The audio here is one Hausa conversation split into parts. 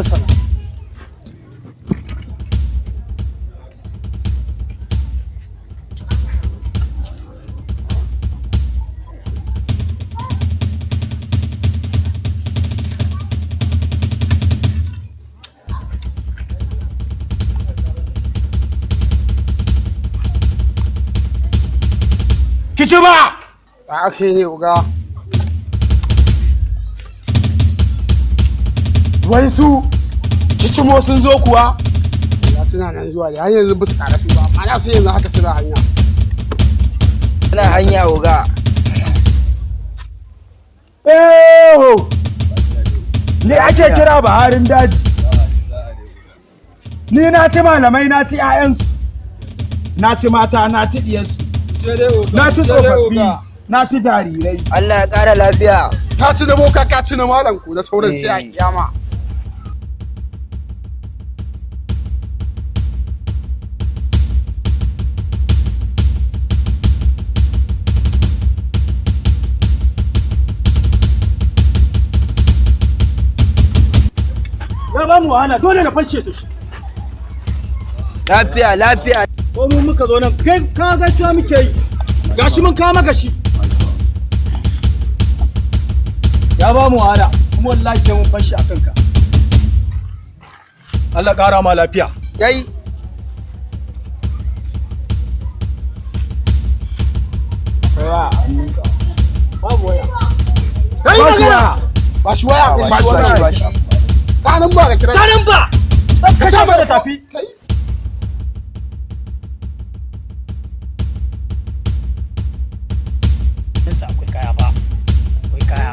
Masana. Kici ba! Ba aka yi ne, uga. Wai su cicimo sun zo kuwa? Ya suna nan zuwa da har yanzu ba su ƙara su ba, amma na sai yanzu haka suna hanya. Ana hanya, oga. Eho! Ni ake kira Baharin daji. Ni na ci malamai, na ci 'ya'yansu, na ci mata, na ci diyarsu, na ci tsofaffi, na ci jarirai. Allah ya ƙara lafiya. Ka ci na boka, ka ci na malam, ku da sauran sai a kiyama. Ya ba mu wahala, dole na fashe su. Lafiya, lafiya. Ko mu muka zo nan, kai ka gaisuwa muke yi. Gashi mun kawo maka shi. Ya ba mu wahala, kuma wallahi sai mun fashe a kanka. Allah ƙara ma lafiya. Kai. Babu waya. Kai magana. Ba shi waya, Ba ba shi, shi ba shi, waya. ba shi. Sanin ba ka kira. Sanin ba. Ka sha da tafi. Kai. Akwai kaya ba, akwai kaya,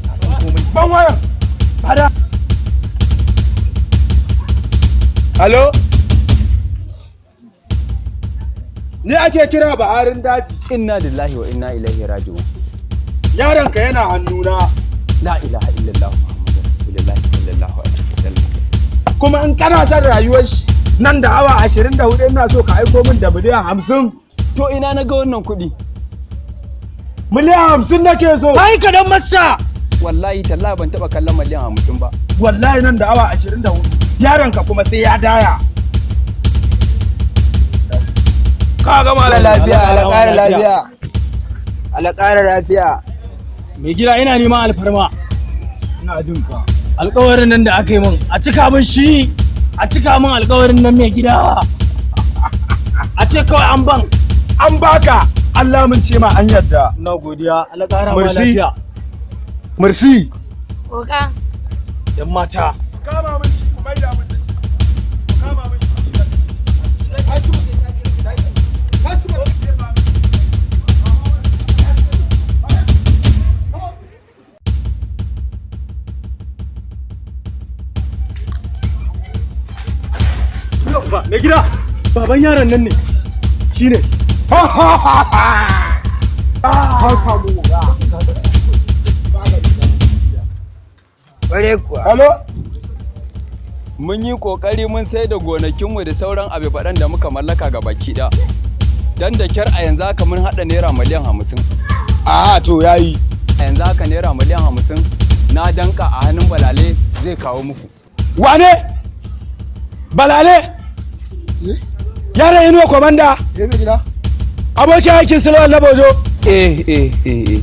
na san komai. Ban wayan. Bada. Halo? Ni ake kira Baharin daji. Inna lillahi wa inna ilaihi raji'un. Yaronka yana hannuna. La ilaha illallah Muhammadur Rasulullahi sallallahu alaihi wasallam. Kuma in kana son rayuwar shi nan da awa 24, ina so ka aiko min da 50,000,000. To, ina na ga wannan kuɗi? 50,000,000 nake so. Kai ka dan masa. Wallahi tallahi ban taɓa kallon 50,000,000 ba. Wallahi nan da awa 24 yaronka kuma sai ya daya. Ka gama lafiya, Allah ƙara lafiya. Allah ƙara lafiya. Mai gida, ina neman alfarma. Ina jin ka. Alkawarin nan da aka yi min, a cika min shi, a cika min alkawarin nan, mai gida. A ce kawai an ban. An baka, Allah mun ce ma an yarda. Ina godiya, Allah ƙara ma Merci. lafiya. Merci. Oga. Yan mata. Kama min shi, ku maida min da shi. Ku kama min shi. Ba mai gida, baban yaron nan ne shine. Ka samu, uga. Ƙware kuwa. Halo? Mun yi ƙoƙari mun sai da gonakinmu da sauran abubuwan da muka mallaka ga baki ɗaya. Dan da kyar a yanzu haka mun haɗa naira 50,000,000. A to, yayi. A yanzu haka naira 50,000,000 na danka a hannun Balale, zai kawo muku. Wane? Balale? Yaron Inuwa komanda? Eh, mai gida. Abokin aikin Sulaiman na Bojo? Eh eh eh eh.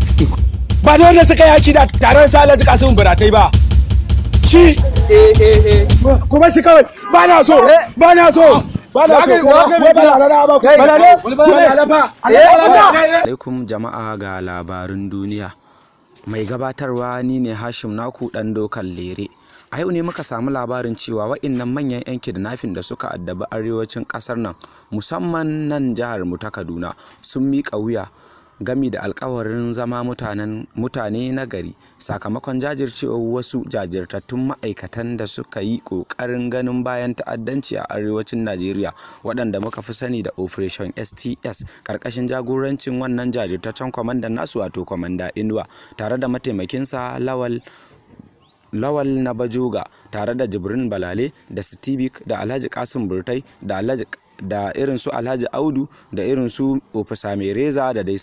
Ba da wanda suka yi aiki da taron sa Alhaji Kasimu Buratai ba. Shi? Eh eh eh. Kuma shi kawai ba na so, ba na so. Ba na so. Wai Balale na ba ku. Balale? Balale fa. Alaikum jama'a, ga labarun duniya. Mai gabatarwa ni ne Hashim naku dan dokan lere. A yau ne muka samu labarin cewa wa'innan manyan 'yan kidnapping da suka addabi arewacin kasar nan, musamman nan jihar mu ta Kaduna, sun miƙa wuya gami da alkawarin zama mutane na gari, sakamakon jajircewar wasu jajirtattun ma'aikatan da suka yi ƙoƙarin ganin bayan ta'addanci a arewacin Najeriya, waɗanda muka fi sani da Operation STS, ƙarƙashin jagorancin wannan jajirtaccen kwamandan nasu, wato Kwamanda Inuwa, tare da mataimakinsa Lawal na Bajoga, tare da Jibrin Balale da Stibik da Alhaji Kasim Burtai da Alhaji da irin su Alhaji Audu da irin su Ofisa Mereza da dai